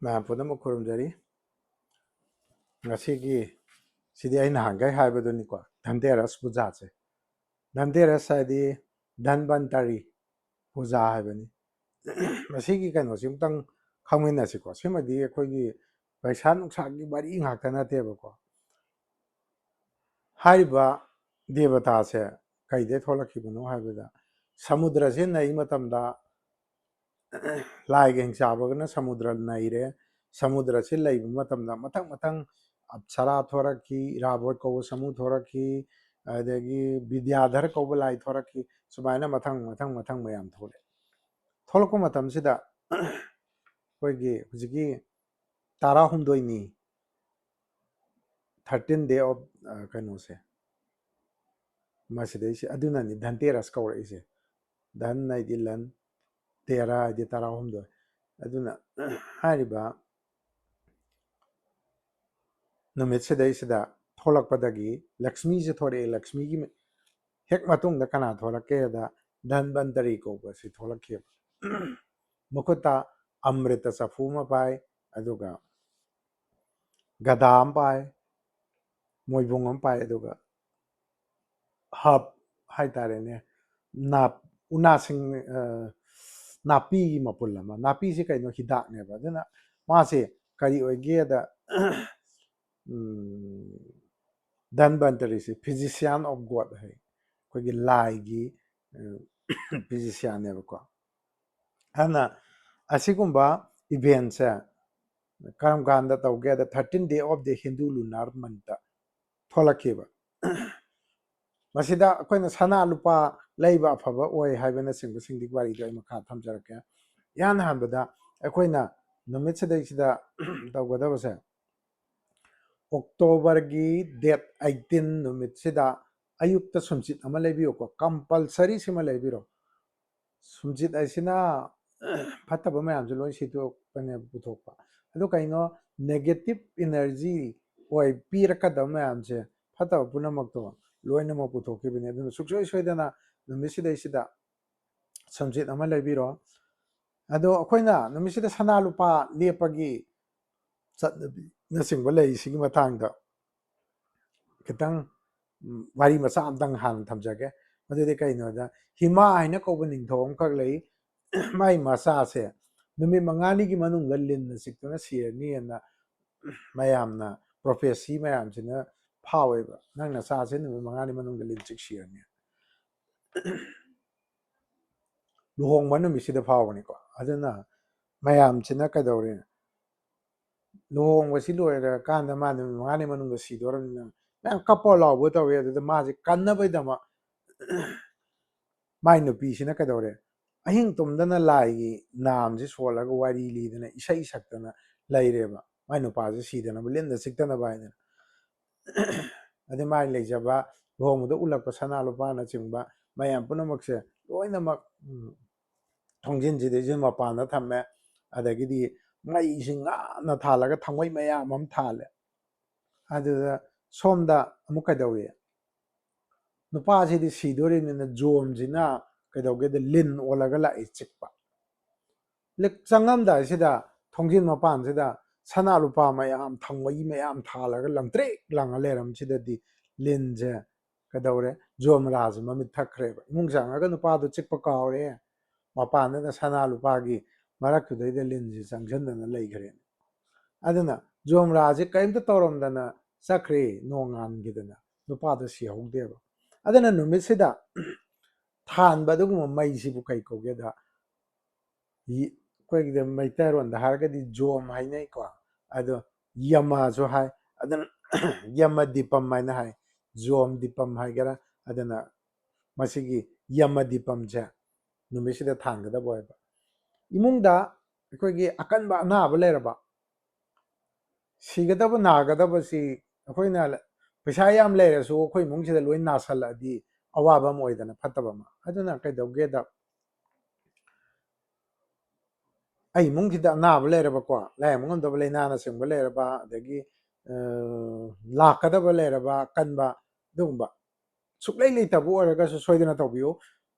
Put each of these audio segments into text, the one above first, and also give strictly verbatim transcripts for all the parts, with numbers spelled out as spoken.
ꯃꯌꯥꯝ ꯄꯨꯝꯅꯃꯛ ꯈꯨꯔꯨꯝꯖꯔꯤ꯫ ꯉꯁꯤꯒꯤ ꯁꯤꯗꯤ ꯑꯩ ꯅꯍꯥꯟꯈꯩ ꯍꯥꯏꯕꯗꯨꯅꯤꯀꯣ, ꯙꯟꯇꯦꯔꯁ ꯄꯨꯖꯥꯁꯦ꯫ ꯙꯟꯇꯦꯔꯁ ꯍꯥꯏꯗꯤ ꯙꯟꯕꯟꯇꯔꯤ ꯄꯨꯖꯥ ꯍꯥꯏꯕꯅꯤ꯫ ꯃꯁꯤꯒꯤ ꯀꯩꯅꯣꯁꯤ ꯑꯃꯨꯛꯇꯪ ꯈꯪꯃꯤꯟꯅꯁꯤꯀꯣ꯫ ꯁꯤꯃꯗꯤ ꯑꯩꯈꯣꯏꯒꯤ ꯄꯩꯁꯥ ꯅꯨꯡꯁꯥꯒꯤ ꯋꯥꯔꯤ ꯉꯥꯛꯇ ꯅꯠꯇꯦꯕꯀꯣ꯫ ꯍꯥꯏꯔꯤꯕ ꯗꯦꯕꯇꯥꯁꯦ ꯀꯩꯗꯩ ꯊꯣꯛꯂꯛꯈꯤꯕꯅꯣ ꯍꯥꯏꯕꯗ, ꯁꯃꯨꯗ꯭ꯔꯁꯦ ꯅꯩ ꯃꯇꯝꯗ ꯂꯥꯏꯒ ꯍꯤꯡꯆꯥꯕꯒꯅ ꯁꯃꯨꯗ꯭ꯔ ꯅꯩꯔꯦ꯫ ꯁꯃꯨꯗ꯭ꯔꯁꯤ ꯂꯩꯕ ꯃꯇꯝꯗ ꯃꯊꯪ ꯃꯊꯪ ꯑꯞꯁꯔꯥ ꯊꯣꯔꯛꯈꯤ, ꯏꯔꯥꯕꯣꯠ ꯀꯧꯕ ꯁꯃꯨ ꯊꯣꯔꯛꯈꯤ, ꯑꯗꯒꯤ ꯕꯤꯗ꯭ꯌꯥꯙꯔ ꯀꯧꯕ ꯂꯥꯏ ꯊꯣꯔꯛꯈꯤ꯫ ꯁꯨꯃꯥꯏꯅ ꯃꯊꯪ ꯃꯊꯪ ꯃꯊꯪ ꯃꯌꯥꯝ ꯊꯣꯛꯂꯛꯑꯦ꯫ ꯊꯣꯛꯂꯛꯄ ꯃꯇꯝꯁꯤꯗ ꯑꯩꯈꯣꯏꯒꯤ ꯍꯧꯖꯤꯛꯀꯤ ꯇꯔꯥꯍꯨꯝꯗꯣꯏꯅꯤ, thirteen day of, ꯑ, ꯀꯩꯅꯣꯁꯦ, ꯃꯁꯤꯗꯩꯁꯦ, ꯑꯗꯨꯅꯅꯤ ꯙꯟꯇꯦꯔꯁ ꯀꯧꯔꯛꯏꯁꯦ꯫ ꯙꯟ ꯍꯥꯏꯗꯤ ꯂꯟ, ꯇꯦꯔꯥ ꯍꯥꯏꯗꯤ ꯇꯔꯥꯍꯨꯝꯗꯣꯏ꯫ ꯑꯗꯨꯅ ꯍꯥꯏꯔꯤꯕ ꯅꯨꯃꯤꯠꯁꯤꯗꯩꯁꯤꯗ ꯊꯣꯛꯂꯛꯄꯗꯒꯤ ꯂꯛꯁꯃꯤꯁꯦ ꯊꯣꯛꯂꯛꯑꯦ꯫ ꯂꯛꯁꯃꯤꯒꯤ ꯍꯦꯛ ꯃꯇꯨꯡꯗ ꯀꯅꯥ ꯊꯣꯛꯂꯛꯀꯦꯗ, ꯙꯟꯕꯟꯇꯔꯤ ꯀꯧꯕꯁꯤ ꯊꯣꯛꯂꯛꯈꯤꯕ꯫ ꯃꯈꯨꯠꯇ ꯑꯃ꯭ꯔꯤꯇ ꯆꯐꯨ ꯑꯃ ꯄꯥꯏ, ꯑꯗꯨꯒ ꯒꯗꯥ ꯑꯃ ꯄꯥꯏ, ꯃꯣꯏꯕꯨꯡ ꯑꯃ ꯄꯥꯏ, ꯑꯗꯨꯒ ꯍꯕ ꯍꯥꯏꯇꯥꯔꯦꯅꯦ, ꯅꯥꯞ-, ꯎꯅꯥꯁꯤꯡ, ꯑ, ꯅꯥꯄꯤꯒꯤ ꯃꯄꯨꯜ ꯑꯃ꯫ ꯅꯥꯄꯤꯁꯤ ꯀꯩꯅꯣ? ꯍꯤꯗꯥꯛꯅꯦꯕ꯫ ꯑꯗꯨꯅ ꯃꯥꯁꯦ ꯀꯔꯤ ꯑꯣꯏꯒꯦꯗ, ꯎꯝ, ꯙꯟꯕꯟꯇꯔꯤꯁꯤ physician of God ꯍꯥꯏ, ꯑꯩꯈꯣꯏꯒꯤ ꯂꯥꯏꯒꯤ, ꯑ, physicianꯅꯦꯕꯀꯣ꯫ ꯑꯗꯨꯅ ꯑꯁꯤꯒꯨꯝꯕ eventꯁꯦ ꯀꯔꯝ ꯀꯥꯟꯗ ꯇꯧꯒꯦꯗ, thirteen day of the Hindu lunar monthꯇ ꯊꯣꯛꯂꯛꯈꯤꯕ꯫ ꯃꯁꯤꯗ ꯑꯩꯈꯣꯏꯅ ꯁꯅꯥ ꯂꯨꯄꯥ ꯂꯩꯕ ꯑꯐꯕ ꯑꯣꯏ ꯍꯥꯏꯕꯅꯆꯤꯡꯕꯁꯤꯡꯗꯤ ꯋꯥꯔꯤꯗꯣ ꯑꯩ ꯃꯈꯥ ꯊꯝꯖꯔꯛꯀꯦ꯫ ꯏꯍꯥꯟ ꯍꯥꯟꯕꯗ ꯑꯩꯈꯣꯏꯅ ꯅꯨꯃꯤꯠꯁꯤꯗꯩꯁꯤꯗ ꯇꯧꯒꯗꯕꯁꯦ, Octoberꯒꯤ date eighteen ꯅꯨꯃꯤꯠꯁꯤꯗ ꯑꯌꯨꯛꯇ ꯁꯨꯝꯆꯤꯠ ꯑꯃ ꯂꯩꯕꯤꯌꯨꯀꯣ, compulsory ꯁꯤꯃ ꯂꯩꯕꯤꯔꯣ꯫ ꯁꯨꯝꯆꯤꯠ ꯍꯥꯏꯁꯤꯅ ꯐꯠꯇꯕ ꯃꯌꯥꯝꯁꯦ ꯂꯣꯏ ꯁꯤꯠꯇꯣꯛꯄꯅꯦꯕ, ꯄꯨꯊꯣꯛꯄ꯫ ꯑꯗꯨ ꯀꯩꯅꯣ, negative energy ꯑꯣꯏ ꯄꯤꯔꯛꯀꯗꯕ ꯃꯌꯥꯝꯁꯦ, ꯐꯠꯇꯕ ꯄꯨꯝꯅꯃꯛꯇꯣ ꯂꯣꯏꯅꯃꯛ ꯄꯨꯊꯣꯛꯈꯤꯕꯅꯦ꯫ ꯑꯗꯨꯅ ꯁꯨꯡꯁꯣꯏ ꯁꯣꯏꯗꯅ ꯅꯨꯃꯤꯠꯁꯤꯗꯩꯁꯤꯗ ꯁꯨꯝꯆꯤꯠ ꯑꯃ ꯂꯩꯕꯤꯔꯣ꯫ ꯑꯗꯣ ꯑꯩꯈꯣꯏꯅ ꯅꯨꯃꯤꯠꯁꯤꯗ ꯁꯅꯥ ꯂꯨꯄꯥ ꯂꯦꯞꯄꯒꯤ ꯆꯠꯅꯕꯤꯅꯆꯤꯡꯕ ꯂꯩꯔꯤꯁꯤꯒꯤ ꯃꯇꯥꯡꯗ ꯈꯤꯇꯪ, ꯎꯝ, ꯋꯥꯔꯤ ꯃꯆꯥ ꯑꯝꯇꯪ ꯍꯥꯟꯅ ꯊꯝꯖꯒꯦ꯫ ꯃꯗꯨꯗꯤ ꯀꯩꯅꯣꯗ, ꯍꯤꯃꯥ ꯍꯥꯏꯅ ꯀꯧꯕ ꯅꯤꯡꯊꯧ ꯑꯃꯈꯛ ꯂꯩ꯫ ꯃꯥꯏ ꯃꯆꯥꯁꯦ ꯅꯨꯃꯤꯠ ꯃꯉꯥꯅꯤꯒꯤ ꯃꯅꯨꯡꯗ ꯂꯤꯟꯅ ꯆꯤꯛꯇꯨꯅ ꯁꯤꯔꯅꯤꯅ ꯃꯌꯥꯝꯅ, ꯄ꯭ꯔꯣꯐꯦꯁꯤ ꯃꯌꯥꯝꯁꯤꯅ ꯐꯥꯎꯋꯦꯕ, "ꯅꯪ ꯅꯆꯥꯁꯦ ꯅꯨꯃꯤꯠ ꯃꯉꯥꯅꯤ ꯃꯅꯨꯡꯗ ꯂꯤꯟ ꯆꯤꯛ ꯁꯤꯔꯅꯤ"꯫ ꯂꯨꯍꯣꯡꯕ ꯅꯨꯃꯤꯠꯁꯤꯗ ꯐꯥꯎꯕꯅꯤꯀꯣ꯫ ꯑꯗꯨꯅ ꯃꯌꯥꯝꯁꯤꯅ ꯀꯩꯗꯧꯔꯦ? ꯂꯨꯍꯣꯡꯕꯁꯤ ꯂꯣꯏꯔꯀꯥꯟꯗ ꯃꯥ ꯅꯨꯃꯤꯠ ꯃꯉꯥꯅꯤ ꯃꯅꯨꯡꯗ ꯁꯤꯗꯣꯔꯕꯅꯤꯅ ꯃꯌꯥꯝ ꯀꯞꯄ ꯂꯥꯎꯕ ꯇꯧꯋꯦ꯫ ꯑꯗꯨꯗ ꯃꯥꯁꯦ ꯀꯟꯅꯕꯒꯤꯗꯃꯛ ꯃꯥꯏ ꯅꯨꯄꯤꯁꯤꯅ ꯀꯩꯗꯧꯔꯦ? ꯑꯍꯤꯡ ꯇꯨꯝꯗꯅ ꯂꯥꯏꯒꯤ ꯅꯥꯝꯁꯦ ꯁꯣꯜꯂꯒ ꯋꯥꯔꯤ ꯂꯤꯗꯅ ꯏꯁꯩ ꯁꯛꯇꯅ ꯂꯩꯔꯦꯕ꯫ ꯃꯥꯏ ꯅꯨꯄꯥꯁꯦ ꯁꯤꯗꯅꯕ, ꯂꯤꯟꯅ ꯆꯤꯛꯇꯅꯕ ꯍꯥꯏꯗꯅ꯫ ꯑꯗꯩ ꯃꯥꯏ ꯂꯩꯖꯕ, ꯂꯨꯍꯣꯡꯕꯗ ꯎꯠꯂꯛꯄ ꯁꯅꯥ ꯂꯨꯄꯥꯅꯆꯤꯡꯕ ꯃꯌꯥꯝ ꯄꯨꯝꯅꯃꯛꯁꯦ ꯂꯣꯏꯅꯃꯛ, ꯎꯝ, ꯊꯣꯡꯖꯤꯟꯁꯤꯗꯩꯁꯤꯗ ꯃꯄꯥꯟꯗ ꯊꯝꯃꯦ꯫ ꯑꯗꯒꯤꯗꯤ ꯃꯩꯁꯤ ꯉꯥꯅ ꯊꯥꯜꯂꯒ ꯊꯥꯡꯃꯩ ꯃꯌꯥꯝ ꯑꯃ ꯊꯥꯜꯂꯦ꯫ ꯑꯗꯨꯗ ꯁꯣꯝꯗ ꯑꯃꯨꯛ ꯀꯩꯗꯧꯏ? ꯅꯨꯄꯥꯁꯤꯗꯤ ꯁꯤꯗꯣꯔꯤꯕꯅꯤꯅ ꯖꯣꯝꯁꯤꯅ ꯀꯩꯗꯧꯒꯦꯗ ꯂꯤꯟ ꯑꯣꯜꯂꯒ ꯂꯥꯛꯏ ꯆꯤꯛꯄ꯫ ꯂꯤꯛ-, ꯆꯪꯉꯝꯗꯥꯏꯁꯤꯗ ꯊꯣꯡꯖꯤꯟ ꯃꯄꯥꯟꯁꯤꯗ ꯁꯅꯥ ꯂꯨꯄꯥ ꯃꯌꯥꯝ, ꯊꯥꯡꯃꯩ ꯃꯌꯥꯝ ꯊꯥꯜꯂꯒ ꯂꯪꯇ꯭ꯔꯤꯛ ꯂꯪꯉ ꯂꯩꯔꯝꯁꯤꯗꯗꯤ ꯂꯤꯟꯁꯦ ꯀꯩꯗꯧꯔꯦ? ꯖꯣꯝ ꯔꯥꯁꯦ ꯃꯃꯤꯠ ꯊꯛꯈ꯭ꯔꯦꯕ꯫ ꯏꯃꯨꯡ ꯆꯪꯉꯒ ꯅꯨꯄꯥꯗꯣ ꯆꯤꯛꯄ ꯀꯥꯎꯔꯦ꯫ ꯃꯄꯥꯟꯗꯅ ꯁꯅꯥ ꯂꯨꯄꯥꯒꯤ ꯃꯔꯛꯇꯨꯗꯩꯗ ꯂꯤꯟꯁꯦ ꯆꯪꯁꯤꯟꯗꯅ ꯂꯩꯈ꯭ꯔꯦ꯫ ꯑꯗꯨꯅ ꯖꯣꯝ ꯔꯥꯁꯦ ꯀꯔꯤꯝꯇ ꯇꯧꯔꯝꯗꯅ ꯆꯠꯈ꯭ꯔꯦ, ꯅꯣꯡꯉꯥꯟꯈꯤꯗꯅ꯫ ꯅꯨꯄꯥꯗꯣ ꯁꯤꯍꯧꯗꯦꯕ꯫ ꯑꯗꯨꯅ ꯅꯨꯃꯤꯠꯁꯤꯗ ꯊꯥꯟꯕ ꯑꯗꯨꯒꯨꯝꯕ ꯃꯩꯁꯤꯕꯨ ꯀꯩ ꯀꯧꯒꯦꯗ, ꯌꯤ-, ꯑꯩꯈꯣꯏꯒꯤꯗ ꯃꯩꯇꯩꯔꯣꯟꯗ ꯍꯥꯏꯔꯒꯗꯤ ꯖꯣꯝ ꯍꯥꯏꯅꯩꯀꯣ꯫ ꯑꯗꯣ ꯌꯃꯁꯨ ꯍꯥꯏ, ꯑꯗꯨꯅ ꯌꯃ ꯗꯤꯄꯝ ꯍꯥꯏꯅ ꯍꯥꯏ, ꯖꯣꯝ ꯗꯤꯄꯝ ꯍꯥꯏꯒꯦꯔꯥ꯫ ꯑꯗꯨꯅ ꯃꯁꯤꯒꯤ ꯌꯃ ꯗꯤꯄꯝꯁꯦ ꯅꯨꯃꯤꯠꯁꯤꯗ ꯊꯥꯟꯒꯗꯕ ꯑꯣꯏꯕ꯫ ꯏꯃꯨꯡꯗ ꯑꯩꯈꯣꯏꯒꯤ ꯑꯀꯟꯕ ꯑꯅꯥꯕ ꯂꯩꯔꯕ, ꯁꯤꯒꯗꯕ ꯅꯥꯒꯗꯕꯁꯤ ꯑꯩꯈꯣꯏꯅ ꯄꯩꯁꯥ ꯌꯥꯝ ꯂꯩꯔꯁꯨ ꯑꯩꯈꯣꯏ ꯏꯃꯨꯡꯁꯤꯗ ꯂꯣꯏ ꯅꯥꯁꯜꯂꯛꯑꯗꯤ ꯑꯋꯥꯕ ꯑꯃ ꯑꯣꯏꯗꯅ, ꯐꯠꯇꯕ ꯑꯃ꯫ ꯑꯗꯨꯅ ꯀꯩꯗꯧꯒꯦꯗ, ꯑꯩ ꯏꯃꯨꯡꯁꯤꯗ ꯑꯅꯥꯕ ꯂꯩꯔꯕꯀꯣ, ꯂꯥꯏꯌꯦꯡꯕ ꯉꯝꯗꯕ ꯂꯥꯏꯅꯥꯅꯆꯤꯡꯕ ꯂꯩꯔꯕ, ꯑꯗꯒꯤ, ꯑ, ꯂꯥꯛꯀꯗꯕ ꯂꯩꯔꯕ ꯑꯀꯟꯕ, ꯑꯗꯨꯒꯨꯝꯕ ꯁꯨꯛꯂꯩ ꯂꯩꯇꯕ ꯑꯣꯏꯔꯒꯁꯨ ꯁꯣꯏꯗꯅ ꯇꯧꯕꯤꯌꯨ꯫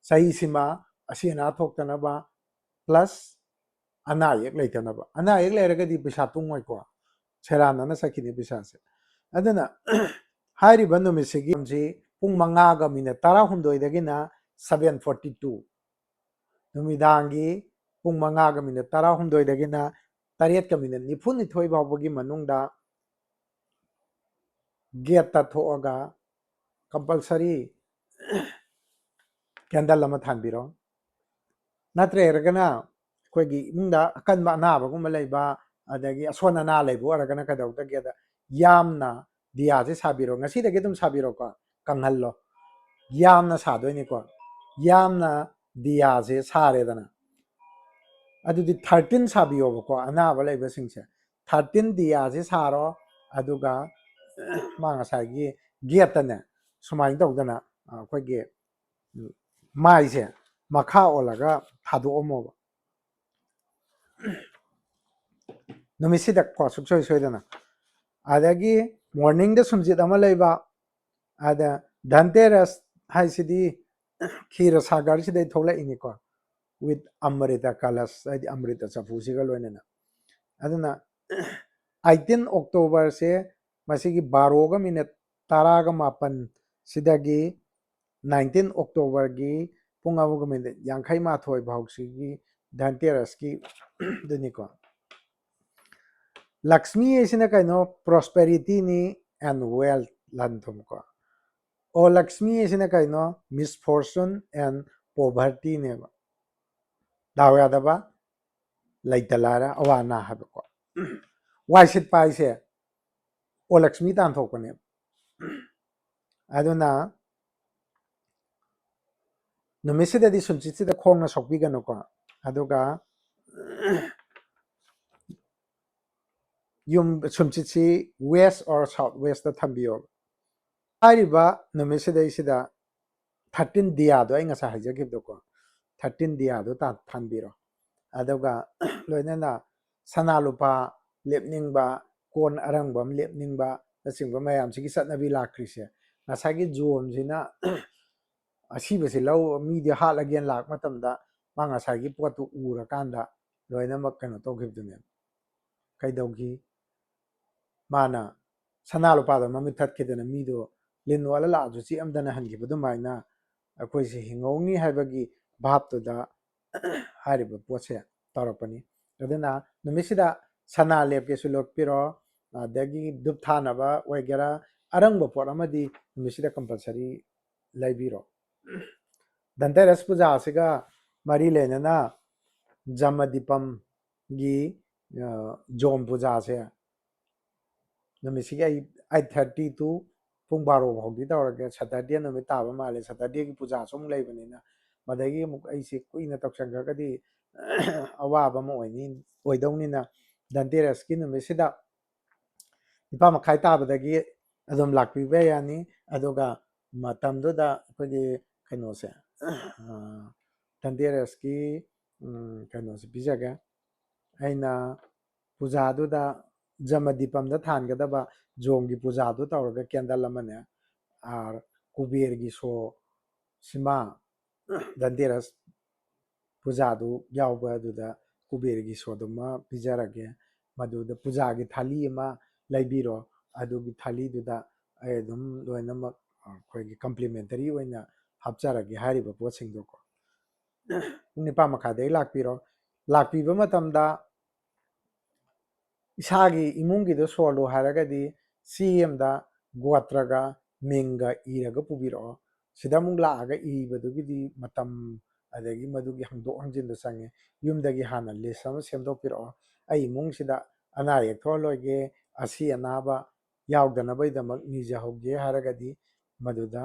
ꯆꯍꯤꯁꯤꯃ ꯑꯁꯤ ꯑꯅꯥ ꯊꯣꯛꯇꯅꯕ, plus ꯑꯅꯥ ꯑꯌꯦꯛ ꯂꯩꯇꯅꯕ꯫ ꯑꯅꯥ ꯑꯌꯦꯛ ꯂꯩꯔꯒꯗꯤ ꯄꯩꯁꯥ ꯇꯨꯡꯉꯣꯏꯀꯣ, ꯁꯦꯔꯥꯟꯅꯅ ꯆꯠꯈꯤꯅꯤ ꯄꯩꯁꯥꯁꯦ꯫ ꯑꯗꯨꯅ ꯍꯥꯏꯔꯤꯕ ꯅꯨꯃꯤꯠꯁꯤꯒꯤ ꯄꯨꯡ ꯃꯉꯥꯒ ꯃꯤꯅꯠ ꯇꯔꯥꯍꯨꯝꯗꯣꯏꯗꯒꯤꯅ seven forty two, ꯅꯨꯃꯤꯗꯥꯡꯒꯤ ꯄꯨꯡ ꯃꯉꯥꯒ ꯃꯤꯅꯠ ꯇꯔꯥꯍꯨꯝꯗꯣꯏꯗꯒꯤꯅ ꯇꯔꯦꯠꯀ ꯃꯤꯅꯠ ꯅꯤꯐꯨꯅꯤꯊꯣꯏ ꯐꯥꯎꯕꯒꯤ ꯃꯅꯨꯡꯗ ꯒꯦꯠꯇ ꯊꯣꯛꯑꯒ compulsory candle ꯑꯃ ꯊꯥꯟꯕꯤꯔꯣ꯫ ꯅꯠꯇ꯭ꯔꯒꯅ ꯑꯩꯈꯣꯏꯒꯤ ꯏꯃꯨꯡꯗ ꯑꯀꯟꯕ ꯑꯅꯥꯕꯒꯨꯝꯕ ꯂꯩꯕ, ꯑꯗꯒꯤ ꯑꯁꯣꯟ ꯑꯅꯥ ꯂꯩꯕ ꯑꯣꯏꯔꯒꯅ ꯀꯩꯗꯧꯗꯒꯦꯗ, ꯌꯥꯝꯅ ꯗꯤꯌꯥꯁꯦ ꯁꯥꯕꯤꯔꯣ, ꯉꯁꯤꯗꯒꯤ ꯑꯗꯨꯝ ꯁꯥꯕꯤꯔꯣꯀꯣ, ꯀꯪꯍꯜꯂꯣ꯫ ꯌꯥꯝꯅ ꯁꯥꯗꯣꯏꯅꯤꯀꯣ꯫ ꯌꯥꯝꯅ ꯗꯤꯌꯥꯁꯦ ꯁꯥꯔꯦꯗꯅ, ꯑꯗꯨꯗꯤ thirteen ꯁꯥꯕꯤꯌꯣꯕꯀꯣ, ꯑꯅꯥꯕ ꯂꯩꯕꯁꯤꯡꯁꯦ꯫ Thirteen ꯗꯤꯌꯥꯁꯦ ꯁꯥꯔꯣ, ꯑꯗꯨꯒ ꯃꯥ ꯉꯁꯥꯏꯒꯤ ꯒꯦꯠꯇꯅꯦ, ꯁꯨꯃꯥꯏꯅ ꯇꯧꯗꯅ ꯑꯩꯈꯣꯏꯒꯤ ꯃꯥꯏꯁꯦ ꯃꯈꯥ ꯑꯣꯜꯂꯒ ꯊꯥꯗꯣꯛꯑꯝꯃꯣꯕ꯫ ꯅꯨꯃꯤꯠꯁꯤꯗꯀꯣ ꯁꯨꯡꯁꯣꯏ ꯁꯣꯏꯗꯅ꯫ ꯑꯗꯒꯤ morningꯗ ꯁꯨꯝꯖꯤꯠ ꯑꯃ ꯂꯩꯕ, ꯑꯗ ꯙꯟꯇꯦꯔꯁ ꯍꯥꯏꯁꯤꯗꯤ ꯈꯤꯔ ꯁꯥꯒꯔꯁꯤꯗꯩ ꯊꯣꯛꯂꯛꯏꯅꯤꯀꯣ, with ꯑꯃ꯭ꯔꯤꯇ ꯀꯂꯁ, ꯍꯥꯏꯗꯤ ꯑꯃ꯭ꯔꯤꯇ ꯆꯐꯨꯁꯤꯒ ꯂꯣꯏꯅꯅ꯫ ꯑꯗꯨꯅ eighteen Octoberꯁꯦ ꯃꯁꯤꯒꯤ ꯕꯥꯔꯣꯒ ꯃꯤꯅꯠ ꯇꯔꯥꯒ ꯃꯥꯄꯟ ꯁꯤꯗꯒꯤ nineteen Octoberꯒꯤ ꯄꯨꯡ ꯑꯃꯒ ꯃꯤꯅꯤꯠ ꯌꯥꯡꯈꯩ ꯃꯥꯊꯣꯏ ꯐꯥꯎꯁꯤꯒꯤ ꯙꯟꯇꯦꯔꯁꯀꯤ ꯑꯗꯨꯅꯤꯀꯣ꯫ ꯂꯛꯁꯃꯤ ꯍꯥꯏꯁꯤꯅ ꯀꯩꯅꯣ? Prosperityꯅꯤ and wealth, ꯂꯟ ꯊꯨꯝ ꯀꯣ꯫ ꯑꯣ ꯂꯛꯁꯃꯤ ꯍꯥꯏꯁꯤꯅ ꯀꯩꯅꯣ? Misfortune and povertyꯅꯦꯕ꯫ ꯗꯥꯎ ꯌꯥꯗꯕ, ꯂꯩꯇ ꯂꯥꯏꯔ, ꯑꯋꯥ ꯑꯅꯥ ꯍꯥꯏꯕꯀꯣ꯫ ꯋꯥꯏ ꯁꯤꯠꯄ ꯍꯥꯏꯁꯦ ꯑꯣ ꯂꯛꯁꯃꯤ ꯇꯥꯟꯊꯣꯛꯄꯅꯦꯕ꯫ ꯑꯗꯨꯅ ꯅꯨꯃꯤꯠꯁꯤꯗꯗꯤ ꯁꯨꯝꯆꯤꯠꯁꯤꯗ ꯈꯣꯡꯅ ꯁꯣꯛꯄꯤꯒꯅꯨꯀꯣ꯫ ꯑꯗꯨꯒ ꯌꯨꯝ ꯁꯨꯝꯆꯤꯠꯁꯤ west or south westꯇ ꯊꯝꯕꯤꯌꯣ꯫ ꯍꯥꯏꯔꯤꯕ ꯅꯨꯃꯤꯠꯁꯤꯗꯩꯁꯤꯗ thirteen ꯗꯤꯌꯥꯗꯣ, ꯑꯩ ꯉꯁꯥꯏ ꯍꯥꯏꯖꯈꯤꯕꯗꯣꯀꯣ, thirteen ꯗꯤꯌꯥꯗꯣ ꯊꯥꯟꯕꯤꯔꯣ꯫ ꯑꯗꯨꯒ ꯂꯣꯏꯅꯅ ꯁꯅꯥ ꯂꯨꯄꯥ ꯂꯦꯞꯅꯤꯡꯕ, ꯀꯣꯟ ꯑꯔꯪꯕ ꯑꯃ ꯂꯦꯞꯅꯤꯡꯕ, ꯅꯆꯤꯡꯕ ꯃꯌꯥꯝꯁꯤꯒꯤ ꯆꯠꯅꯕꯤ ꯂꯥꯛꯈ꯭ꯔꯤꯁꯦ ꯉꯁꯥꯏꯒꯤ ꯖꯣꯟꯁꯤꯅ ꯑꯁꯤꯕꯁꯤ ꯂꯧ, ꯃꯤꯗꯤ ꯍꯥꯠꯂꯒꯦꯅ ꯂꯥꯛꯄ ꯃꯇꯝꯗ ꯃꯥ ꯉꯁꯥꯏꯒꯤ ꯄꯣꯠꯇꯨ ꯎꯔꯀꯥꯟꯗ ꯂꯣꯏꯅꯃꯛ ꯀꯩꯅꯣ ꯇꯧꯈꯤꯕꯗꯨꯅꯦꯕ꯫ ꯀꯩꯗꯧꯈꯤ? ꯃꯥꯅ ꯁꯅꯥ ꯂꯨꯄꯥꯗꯣ ꯃꯃꯤꯠ ꯊꯠꯈꯤꯗꯅ ꯃꯤꯗꯣ ꯂꯤꯟ ꯑꯣꯜꯂ ꯂꯥꯛꯑꯁꯨ ꯆꯤꯛꯑꯝꯗꯅ ꯍꯟꯈꯤꯕ ꯑꯗꯨꯃꯥꯏꯅ ꯑꯩꯈꯣꯏꯁꯦ ꯍꯤꯡꯍꯧꯅꯤ ꯍꯥꯏꯕꯒꯤ ꯚꯥꯞꯇꯨꯗ ꯍꯥꯏꯔꯤꯕ ꯄꯣꯠꯁꯦ ꯇꯧꯔꯛꯄꯅꯤ꯫ ꯑꯗꯨꯅ ꯅꯨꯃꯤꯠꯁꯤꯗ ꯁꯅꯥ ꯂꯦꯞꯀꯦꯁꯨ ꯂꯦꯞꯄꯤꯔꯣ, ꯑꯗꯒꯤ ꯙꯨꯞ ꯊꯥꯅꯕ ꯑꯣꯏꯒꯦꯔꯥ, ꯑꯔꯪꯕ ꯄꯣꯠ ꯑꯃꯗꯤ ꯅꯨꯃꯤꯠꯁꯤꯗ compulsory ꯂꯩꯕꯤꯔꯣ꯫ ꯙꯟꯇꯦꯔꯁ ꯄꯨꯖꯥꯁꯤꯒ ꯃꯔꯤ ꯂꯩꯅꯅ ꯖꯃꯗꯤꯄꯝꯒꯤ, ꯑ, ꯖꯣꯝ ꯄꯨꯖꯥꯁꯦ ꯅꯨꯃꯤꯠꯁꯤꯒꯤ ꯑꯩ eight thirty to ꯄꯨꯡ ꯕꯥꯔꯣ ꯐꯥꯎꯗꯤ ꯇꯧꯔꯒꯦ꯫ Saturday ꯅꯨꯃꯤꯠ ꯇꯥꯕ ꯃꯥꯜꯂꯦ꯫ Saturdayꯒꯤ ꯄꯨꯖꯥꯁꯨ ꯑꯃꯨꯛ ꯂꯩꯕꯅꯤꯅ, ꯃꯗꯒꯤ ꯑꯃꯨꯛ ꯑꯩꯁꯦ ꯀꯨꯏꯅ ꯇꯧꯁꯟꯈ꯭ꯔꯒꯗꯤ ꯑꯋꯥꯕ ꯑꯃ ꯑꯣꯏꯅꯤ, ꯑꯣꯏꯗꯧꯅꯤꯅ, ꯙꯟꯇꯦꯔꯁꯀꯤ ꯅꯨꯃꯤꯠꯁꯤꯗ ꯅꯤꯄꯥꯟ ꯃꯈꯥꯏ ꯇꯥꯕꯗꯒꯤ ꯑꯗꯨꯝ ꯂꯥꯛꯄꯤꯕ ꯌꯥꯅꯤ꯫ ꯑꯗꯨꯒ ꯃꯇꯝꯗꯨꯗ ꯑꯩꯈꯣꯏꯒꯤ ꯀꯩꯅꯣꯁꯦ, ꯑ, ꯙꯟꯇꯦꯔꯁꯀꯤ, ꯎꯝ, ꯀꯩꯅꯣꯁꯦ ꯄꯤꯖꯒꯦ꯫ ꯑꯩꯅ ꯄꯨꯖꯥꯗꯨꯗ ꯖꯃꯗꯤꯄꯝꯗ ꯊꯥꯟꯒꯗꯕ ꯖꯣꯝꯒꯤ ꯄꯨꯖꯥꯗꯨ ꯇꯧꯔꯒ candle ꯑꯃꯅꯦ, ꯑꯥꯔ ꯀꯨꯕꯦꯔꯒꯤ ꯁꯣ ꯁꯤꯃ ꯙꯟꯇꯦꯔꯁ ꯄꯨꯖꯥꯗꯨ ꯌꯥꯎꯕ ꯑꯗꯨꯗ ꯀꯨꯕꯦꯔꯒꯤ ꯁꯣꯗꯨꯃ ꯄꯤꯖꯔꯒꯦ꯫ ꯃꯗꯨꯗ ꯄꯨꯖꯥꯒꯤ ꯊꯥꯂꯤ ꯑꯃ ꯂꯩꯕꯤꯔꯣ, ꯑꯗꯨꯒꯤ ꯊꯥꯂꯤꯗꯨꯗ ꯑꯩ ꯑꯗꯨꯝ ꯂꯣꯏꯅꯃꯛ ꯑꯩꯈꯣꯏꯒꯤ complimentary ꯑꯣꯏꯅ ꯍꯥꯞꯆꯔꯒꯦ ꯍꯥꯏꯔꯤꯕ ꯄꯣꯠꯁꯤꯡꯗꯣꯀꯣ꯫ ꯄꯨꯡ ꯅꯤꯄꯥꯟ ꯃꯈꯥꯏꯗꯒꯤ ꯂꯥꯛꯄꯤꯔꯣ꯫ ꯂꯥꯛꯄꯤꯕ ꯃꯇꯝꯗ ꯏꯁꯥꯒꯤ ꯏꯃꯨꯡꯒꯤꯗꯣ ꯁꯣꯜꯂꯨ ꯍꯥꯏꯔꯒꯗꯤ ꯆꯦ ꯑꯃꯗ ꯒꯣꯇ꯭ꯔꯒ ꯃꯤꯡꯒ ꯏꯔꯒ ꯄꯨꯕꯤꯔꯛꯑꯣ꯫ ꯁꯤꯗ ꯑꯃꯨꯛ ꯂꯥꯛꯑꯒ ꯏꯕꯗꯨꯒꯤꯗꯤ ꯃꯇꯝ, ꯑꯗꯒꯤ ꯃꯗꯨꯒꯤ ꯍꯪꯗꯣꯛ ꯍꯪꯖꯤꯟꯗꯣ ꯆꯪꯉꯦ꯫ ꯌꯨꯝꯗꯒꯤ ꯍꯥꯟꯅ list ꯑꯃ ꯁꯦꯝꯗꯣꯛꯄꯤꯔꯛꯑꯣ꯫ ꯑꯩ ꯏꯃꯨꯡꯁꯤꯗ ꯑꯅꯥ ꯑꯌꯦꯛ ꯊꯣꯛꯍꯜꯂꯣꯏꯒꯦ, ꯑꯁꯤ ꯑꯅꯥꯕ ꯌꯥꯎꯗꯅꯕꯒꯤꯗꯃꯛ ꯅꯤꯖꯍꯧꯒꯦ ꯍꯥꯏꯔꯒꯗꯤ ꯃꯗꯨꯗ,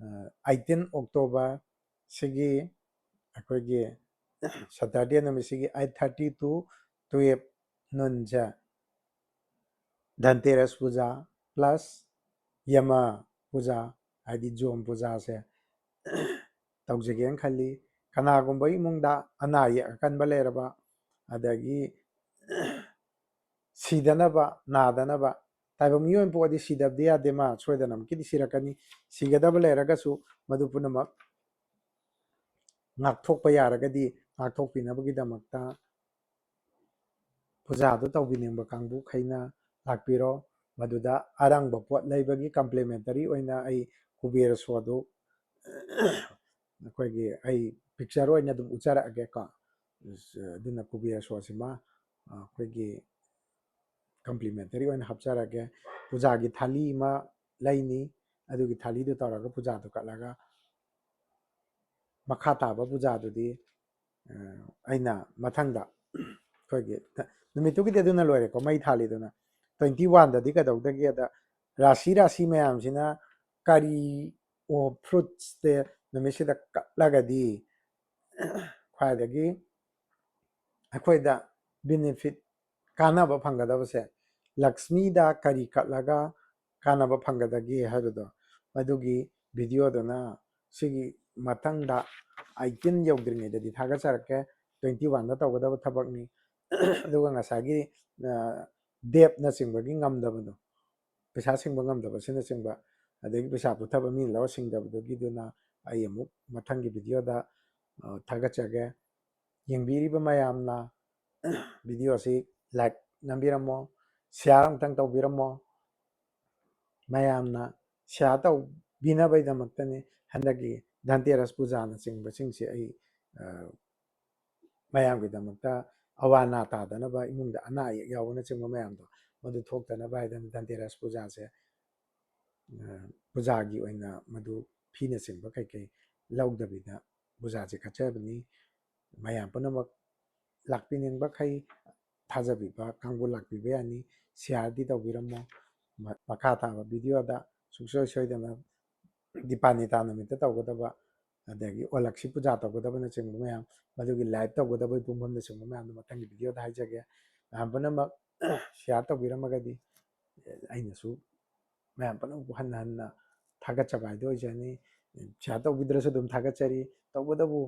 ꯑ, eighteen October ꯁꯤꯒꯤ ꯑꯩꯈꯣꯏꯒꯤ Saturday ꯅꯨꯃꯤꯠꯁꯤꯒꯤ eight thirty to twelve noonꯁꯦ ꯙꯟꯇꯦꯔꯁ Puja plus ꯌꯃ ꯄꯨꯖꯥ, ꯍꯥꯏꯗꯤ ꯖꯣꯝ ꯄꯨꯖꯥꯁꯦ ꯇꯧꯖꯒꯦꯅ ꯈꯜꯂꯤ꯫ ꯀꯅꯥꯒꯨꯝꯕ ꯏꯃꯨꯡꯗ ꯑꯅꯥ ꯑꯌꯦꯛ ꯑꯀꯟꯕ ꯂꯩꯔꯕ, ꯑꯗꯒꯤ ꯁꯤꯗꯅꯕ, ꯅꯥꯗꯅꯕ, ꯇꯥꯏꯕꯪ ꯃꯤꯑꯣꯏ ꯑꯃ ꯄꯣꯛꯑꯗꯤ ꯁꯤꯗꯕꯗꯤ ꯌꯥꯗꯦ, ꯃꯥ ꯁꯣꯏꯗꯅꯃꯛꯀꯤꯗꯤ ꯁꯤꯔꯛꯀꯅꯤ꯫ ꯁꯤꯒꯗꯕ ꯂꯩꯔꯒꯁꯨ ꯃꯗꯨ ꯄꯨꯝꯅꯃꯛ ꯉꯥꯛꯊꯣꯛꯄ ꯌꯥꯔꯒꯗꯤ ꯉꯥꯛꯊꯣꯛꯄꯤꯅꯕꯒꯤꯗꯃꯛꯇ ꯄꯨꯖꯥꯗꯨ ꯇꯧꯕꯤꯅꯤꯡꯕ ꯀꯥꯡꯕꯨꯈꯩꯅ ꯂꯥꯛꯄꯤꯔꯣ꯫ ꯃꯗꯨꯗ ꯑꯔꯪꯕ ꯄꯣꯠ ꯂꯩꯕꯒꯤ complimentary ꯑꯣꯏꯅ ꯑꯩ ꯀꯨꯕꯦꯔ ꯁꯣꯗꯨ ꯑꯩꯈꯣꯏꯒꯤ, ꯑꯩ picture ꯑꯣꯏꯅ ꯑꯗꯨꯝ ꯎꯠꯆꯔꯛꯑꯒꯦꯀꯣ꯫ ꯑꯗꯨꯅ ꯀꯨꯕꯦꯔ ꯁꯣꯁꯤꯃ, ꯑ, ꯑꯩꯈꯣꯏꯒꯤ complimentary ꯑꯣꯏꯅ ꯍꯥꯞꯆꯔꯒꯦ꯫ ꯄꯨꯖꯥꯒꯤ ꯊꯥꯂꯤ ꯑꯃ ꯂꯩꯅꯤ, ꯑꯗꯨꯒꯤ ꯊꯥꯂꯤꯗꯨ ꯇꯧꯔꯒ ꯄꯨꯖꯥꯗꯨ ꯀꯠꯂꯒ, ꯃꯈꯥ ꯇꯥꯕ ꯄꯨꯖꯥꯗꯨꯗꯤ, ꯑ, ꯑꯩꯅ ꯃꯊꯪꯗ ꯑꯩꯈꯣꯏꯒꯤ ꯅꯨꯃꯤꯠꯇꯨꯒꯤꯗꯤ ꯑꯗꯨꯅ ꯂꯣꯏꯔꯦꯀꯣ, ꯃꯩ ꯊꯥꯜꯂꯤꯗꯨꯅ꯫ Twenty one ꯗꯗꯤ ꯀꯩꯗꯧꯗꯒꯦꯗ, ꯔꯥꯁꯤ ꯔꯥꯁꯤ ꯃꯌꯥꯝꯁꯤꯅ ꯀꯔꯤ, ꯑꯣ, fruits ꯗꯦ ꯅꯨꯃꯤꯠꯁꯤꯗ ꯀꯠꯂꯒꯗꯤ ꯈ꯭ꯋꯥꯏꯗꯒꯤ ꯑꯩꯈꯣꯏꯗ benefit, ꯀꯥꯟꯅꯕ ꯐꯪꯒꯗꯕꯁꯦ, ꯂꯛꯁꯃꯤꯗ ꯀꯔꯤ ꯀꯠꯂꯒ ꯀꯥꯟꯅꯕ ꯐꯪꯒꯗꯒꯦ ꯍꯥꯏꯕꯗꯣ, ꯃꯗꯨꯒꯤ video ꯗꯨꯅ ꯁꯤꯒꯤ ꯃꯊꯪꯗ eighteen ꯌꯧꯗ꯭ꯔꯤꯉꯩꯗꯗꯤ ꯊꯥꯒꯠꯆꯔꯛꯀꯦ꯫ Twenty one ꯗ ꯇꯧꯒꯗꯕ ꯊꯕꯛꯅꯤ꯫ ꯑꯗꯨꯒ ꯉꯁꯥꯏꯒꯤ, ꯑ, ꯗꯦꯞꯅꯆꯤꯡꯕꯒꯤ ꯉꯝꯗꯕꯗꯣ, ꯄꯩꯁꯥ ꯁꯤꯡꯕ ꯉꯝꯗꯕ ꯑꯁꯤꯅꯆꯤꯡꯕ, ꯑꯗꯒꯤ ꯄꯩꯁꯥ ꯄꯨꯊꯕ ꯃꯤꯅ ꯂꯧꯔ ꯁꯤꯡꯗꯕꯗꯨꯒꯤꯗꯨꯅ ꯑꯩ ꯑꯃꯨꯛ ꯃꯊꯪꯒꯤ video ꯗ, ꯑ, ꯊꯥꯒꯠꯆꯒꯦ꯫ ꯌꯦꯡꯕꯤꯔꯤꯕ ꯃꯌꯥꯝꯅ video ꯁꯤ like ꯅꯝꯕꯤꯔꯝꯃꯣ, share ꯑꯃꯨꯛꯇꯪ ꯇꯧꯕꯤꯔꯝꯃꯣ꯫ ꯃꯌꯥꯝꯅ share ꯇꯧꯕꯤꯅꯕꯒꯤꯗꯃꯛꯇꯅꯤ ꯍꯟꯗꯛꯀꯤ ꯙꯟꯇꯦꯔꯁ ꯄꯨꯖꯥꯅꯆꯤꯡꯕꯁꯤꯡꯁꯦ ꯑꯩ, ꯑ, ꯃꯌꯥꯝꯒꯤꯗꯃꯛꯇ ꯑꯋꯥ ꯑꯅꯥ ꯇꯥꯗꯅꯕ, ꯏꯃꯨꯡꯗ ꯑꯅꯥ ꯑꯌꯦꯛ ꯌꯥꯎꯕꯅꯆꯤꯡꯕ ꯃꯌꯥꯝꯗꯣ, ꯃꯗꯨ ꯊꯣꯛꯇꯅꯕ ꯍꯥꯏꯗꯅ ꯙꯟꯇꯦꯔꯁ ꯄꯨꯖꯥꯁꯦ, ꯑ, ꯄꯨꯖꯥꯒꯤ ꯑꯣꯏꯅ ꯃꯗꯨ ꯐꯤꯅꯆꯤꯡꯕ ꯀꯩꯀꯩ ꯂꯧꯗꯕꯤꯗ ꯄꯨꯖꯥꯁꯦ ꯀꯠꯆꯕꯅꯤ꯫ ꯃꯌꯥꯝ ꯄꯨꯝꯅꯃꯛ ꯂꯥꯛꯄꯤꯅꯤꯡꯕꯈꯩ ꯊꯥꯖꯕꯤꯕ ꯀꯥꯡꯕꯨ ꯂꯥꯛꯄꯤꯕ ꯌꯥꯅꯤ꯫ Share ꯗꯤ ꯇꯧꯕꯤꯔꯝꯃꯣ꯫ ꯃ-, ꯃꯈꯥ ꯇꯥꯕ video ꯗ ꯁꯨꯡꯁꯣꯏ ꯁꯣꯏꯗꯅ ꯗꯤꯄꯥꯅꯤꯇꯥ ꯅꯨꯃꯤꯠꯇ ꯇꯧꯒꯗꯕ, ꯑꯗꯒꯤ ꯑꯣꯂꯛꯁꯤ ꯄꯨꯖꯥ ꯇꯧꯒꯗꯕꯅꯆꯤꯡꯕ ꯃꯌꯥꯝ, ꯃꯗꯨꯒꯤ live ꯇꯧꯒꯗꯕꯒꯤ ꯄꯨꯡꯐꯝꯅꯆꯤꯡꯕ ꯃꯌꯥꯝꯗꯣ ꯃꯊꯪꯒꯤ video ꯗ ꯍꯥꯏꯖꯒꯦ꯫ ꯃꯌꯥꯝ ꯄꯨꯝꯅꯃꯛ share ꯇꯧꯕꯤꯔꯝꯃꯒꯗꯤ ꯑꯩꯅꯁꯨ ꯃꯌꯥꯝ ꯄꯨꯝꯅꯃꯛꯄꯨ ꯍꯟꯅ ꯍꯟꯅ ꯊꯥꯒꯠꯆꯕ ꯍꯥꯏꯗꯨ ꯑꯣꯏꯖꯅꯤ꯫ Share ꯇꯧꯕꯤꯗ꯭ꯔꯁꯨ ꯑꯗꯨꯝ ꯊꯥꯒꯠꯆꯔꯤ, ꯇꯧꯕꯇꯕꯨ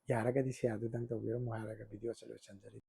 ꯌꯥꯔꯒꯗꯤ share ꯗꯨꯗꯪ ꯇꯧꯕꯤꯔꯝꯃꯨ ꯍꯥꯏꯔꯒ video ꯁꯦ ꯂꯣꯏꯁꯤꯟꯖꯔꯤ꯫